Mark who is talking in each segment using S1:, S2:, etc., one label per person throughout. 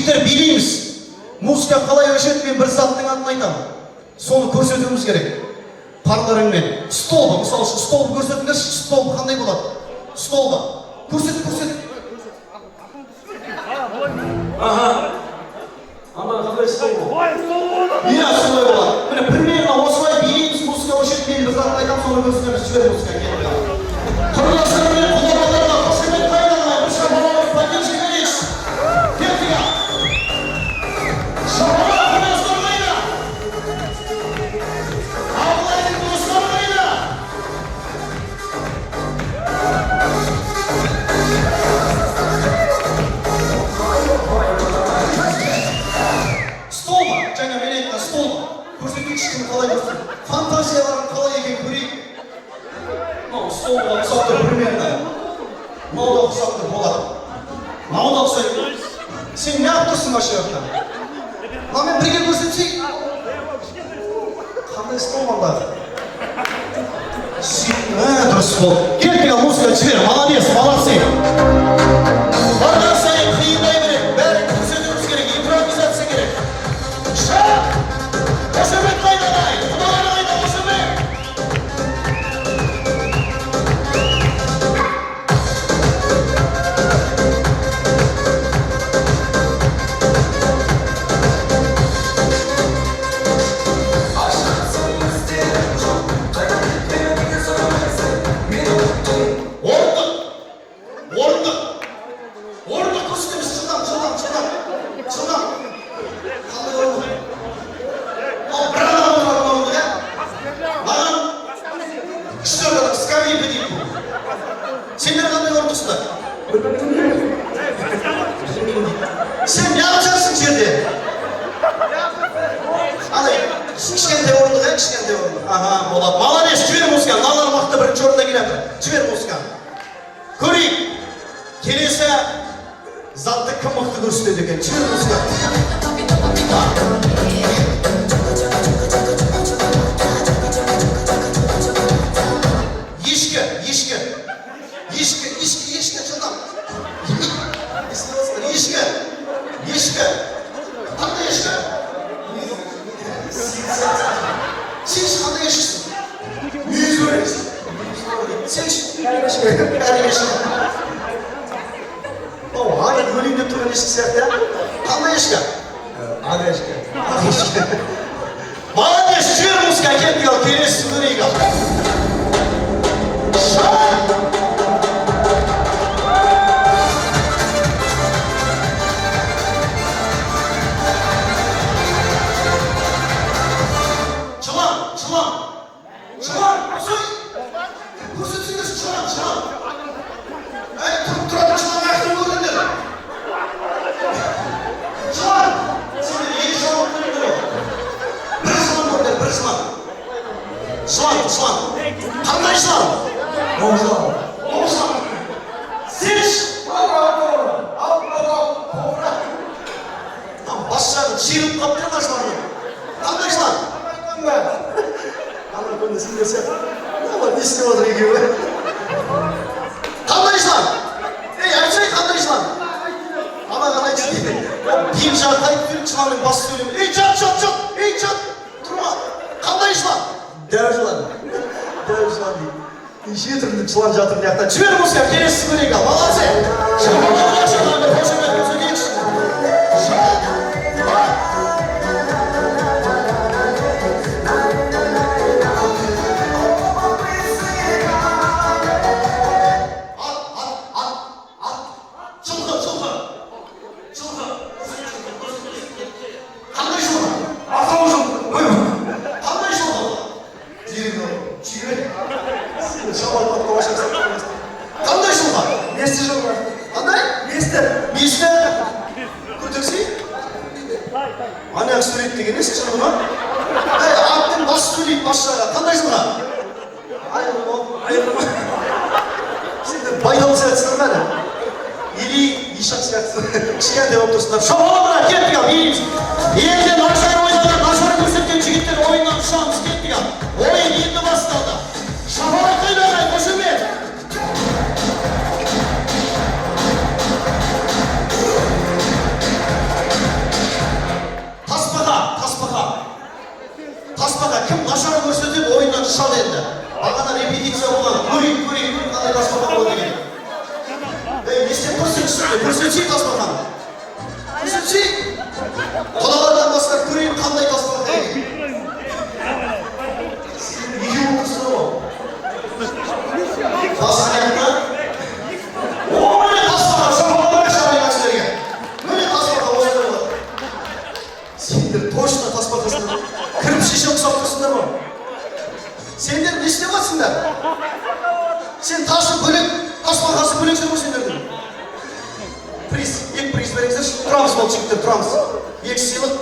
S1: Жігіттер, билейміз. Музыка қалай өшеді, мен бір заттың атын айтамын. Соны көрсетуіміз керек. Парларыңмен. Столба, мысалы үшін, столбы көрсетіңдерші, столбы қандай болады? Столба. Көрсет, көрсет.
S2: Аха. Ана қандай стол бұл?
S1: Иә, солай болады. Міне, примерно осылай билейміз, музыка өшеді, мен бір затын айтамын, соны көрсетеміз. Жібер музыка, кеттік. Құрдастар мен құдаларға қошемет қайда? Бір шапалақ, поддержка берейікші. Кеттік ал. Шапалақ, құрдастар қайда? Абылайдың достары қайда? Столба, жаңа мен айтқан столба. Көрсетейікші, кім қалай көрсетеді. Фантазияларың қалай екен көрейік. Мынау столға ұқсап тұр примерно. Мынау да ұқсап тұр, болады. Мынау да ұқсайды. Сен неғып тұрсың вообще жақта? Мынамен бірге көрсетсей. Қандай стол андағы? Мә, дұрыс болды. Кеттік ал, музыка жібер. Молодец, молодцы. Барған сайын қиындай береді. Бәрін көрсетуіміз керек, импровизация керек. Шап! Қошемет қайда, ағай? Құдалар қайда, қошемет? Орындық! Орындық! Орындық көрсетеміз, жылдам, жылдам, жылдам. Жылдам. Қандай орындық? Мынау бір адам отыратын орындық, иә? Маған үш төрт адам, скамейка дейді бұл. Сендер қандай орындықсыңдар? Сен неғып жатсың жерде? Андай кішкентай орындық, иә, кішкентай орындық. Аха, болады. Молодец, жібер музыканы. Мыналар мықты, бірінші орында келе жатыр. Жібер музыканы. Көрейік. Келесі затты кім мықты көрсетеді екен? Жібер музыканы. Ешкі, ешкі. Ешкі, ешкі, ешкі, жылдам. Не істеп жатсыңдар? Ешкі. Ешкі. Қандай ешкі? Сен ше, қандай ешкісің? Мүйізі бар ешкі. Сен ше? Кәрі ешкі. Мынау ағай өлейін деп тұрған ешкі сияқты, иә? Қандай ешкі?
S2: Ақ ешкі.
S1: Ақ ешкі. Молодец, жібер музыка, кеттік ал, келесісін көрейік ал. Шап! Жылан, жылан. Жылан, сой. Көрсетсеңдерші, жылан, жылан. Әй, тұрып тұратын жылан қаяқтан көрдіңдер? Жылан! Сендер екі жылан көрдіңдер ғой. Бір жылан көрдіңдер, бір жылан. Жылан, жылан. Қандай жылан?
S2: Оң жылан.
S1: Оң жылан. Сен ше? Бас жағы шиырылып қалыпты ма жыланның? Қандай жылан? Ана көңді сендер сияқты. Мыналар не істеп жатыр екеуі? Қандай жылан? Ей, айтсай, қандай жылан? Анаған айтшы дейді. Бел жағы қайтып сөйлейді, жыланның басы сөйлемейді. Ей, жат, жат, жат! Ей, жат! Тұрма! Қандай жылан?
S2: Дәу жылан.
S1: Дәу жылан дейді. Неше түрлі жылан жатыр мына жақта. Жібер музыка, келесісін көрейік ал. Молодцы! Шапалақ, шапалақ, қошемет көрсетейікші. Шап! Ат, ат, ат, ат. Жылқы, жылқы. Жылқы. Қандай жылқы?
S2: Асау жылқы.
S1: Ой, қандай жылқы?
S2: Жүйрік.
S1: Жүйрік. Сен шабатын атқа башақсың. Қандай жылқы?
S2: Месті жылқы.
S1: Қандай?
S2: Месті.
S1: Месті. Көтерсей. Ана сөйлейді деген несі, жылқы ма? Әй, аттың басы сөйлейді, бас жағы. Қандай жылқы?
S2: Айғыр ма? Айғыр ма?
S1: Сендер байдалы сияқтысыңдар ма әлі? Или ишак сияқтысың. Кішкентай болып тұрсыңдар. Шапалақ, кеттік ал, билейміз. Енді нашар ойнаған, нашар көрсеткен жігіттер, ойыннан ұшамыз, кеттік ал. Ойын енді басталды. Шапалақ қайда, ағай, қошемет? Көрсетші тасбақаны. Көрсетші. Құдалардан бастап көрейін, қандай тасбақа екен. Сендер екеу отырсыңдар ғой. Бас аяқта. О, міне тасбақа, шапалақ шабайын сіздерге. Міне тасбақа осындай болады. Сендер точно тасбақасыңдар. Кіріп шеше ұқсап тұрсыңдар ғой. Сендер не істеп жатсыңдар? Сен тасы бөлек, тасбақасы бөлексің ғой сендердің. Приз, екі приз беріңіздерші. Тұрамыз, болды, жігіттер, тұрамыз. Екі сыйлық.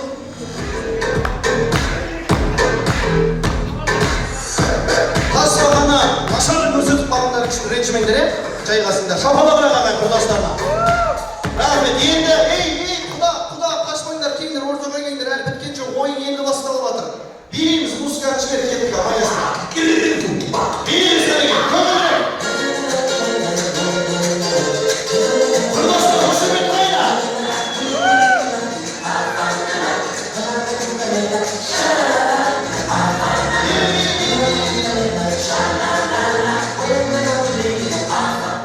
S1: Тасбақаны нашар көрсетіп қалғандар үшін ренжімеңдер, иә? Жайғасыңдар. Шапалақ ағайын құрдастарына. Рахмет. Енді, ей, ей, құда, құда, қашпаңдар, келіңдер, ортаға келіңдер, әлі біткен жоқ, ойын енді басталып жатыр. Билейміз, музыканы жібер, кеттік, аман. Билейміз, кәнекей, көңілдірек. Құрдастар, қошемет қайда?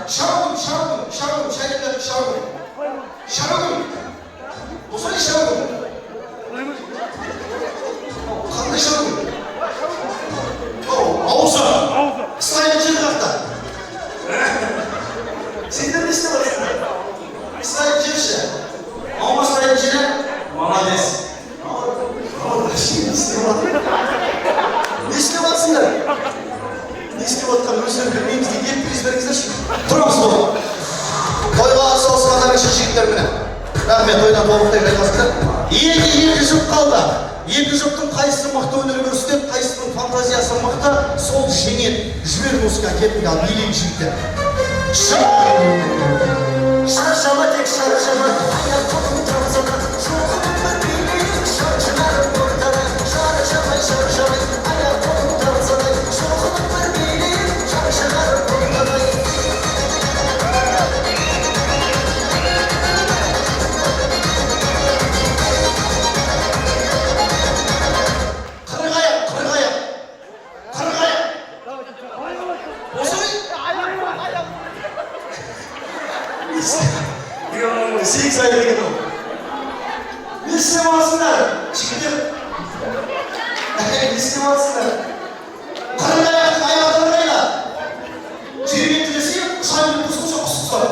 S1: Шаугым, шаугым, шаугым, шайқы, шаугым. Шаугым. Осылай шаугым. Қандай шаугым? Оу, аузы. Слайд жер жақта. Сендер не істеп жатсыңдар? Слайд жерші. Алма слайд жері. Молодец. Не істеп жатыр? Не істеп жатсыңдар? Не істеп жатқанын өздері білмейміз дейді. Екі приз беріңіздерші. Тұрамыз ғой. Тойға атсалысқандар үшін, жігіттер, міне. Рахмет, тойдан тобықтай жайғасыңдар. Енді екі жұп қалды. Екі жұптың қайсысы мықты өнер көрсетеді, қайсысының фантазиясы мықты, сол жеңеді. Жібер музыка, кеттік, ал билейік, жігіттер.
S3: Шаршама, тек шаршама, аяқ қолың тамсана, шоқынып бір билейік, шар шығарып ортада. Шаршамай, шаршамай, аяқ қолың тамсана, шоқынып бір билейік, шар шығарып ортада.
S1: Қырық аяқ, 40 аяқ. 40 аяқ. Осылай? 8 аяқ екен ол. Не істеп жатсыңдар? Жігіттер. Не істеп жатсыңдар? 40 аяқтың аяқтары қайда? Жерге десе, ұшайын деп тұрсың ғой, құс ұқсап.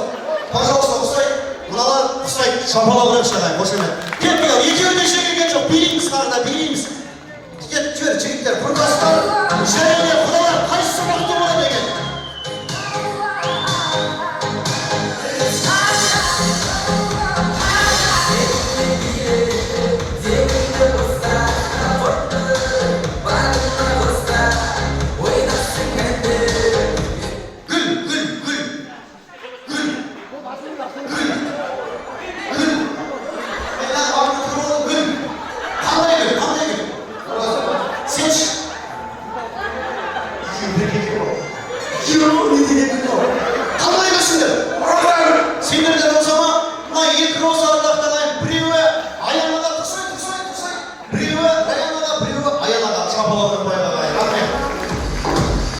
S1: Пожалуйста, ұқсайды. Мыналар ұқсайды. Шапалақ ұрайықшы, ағайын, қошемет. Кеттік, ал, екеуі де жеңілген жоқ. Билейміз тағы да, билейміз. Кет, жібер, жігіттер, құрдастар, және де құдалар, қайсысы мықты болады екен? Гүл, гүл, гүл. Гүл. Гүл. Гүл. Ей, мына артында тұрып алып, гүл. Қандай гүл? Қандай гүл? Сен ше? Екеуі бірге екен ғой. Екеуі не деген гүл ол?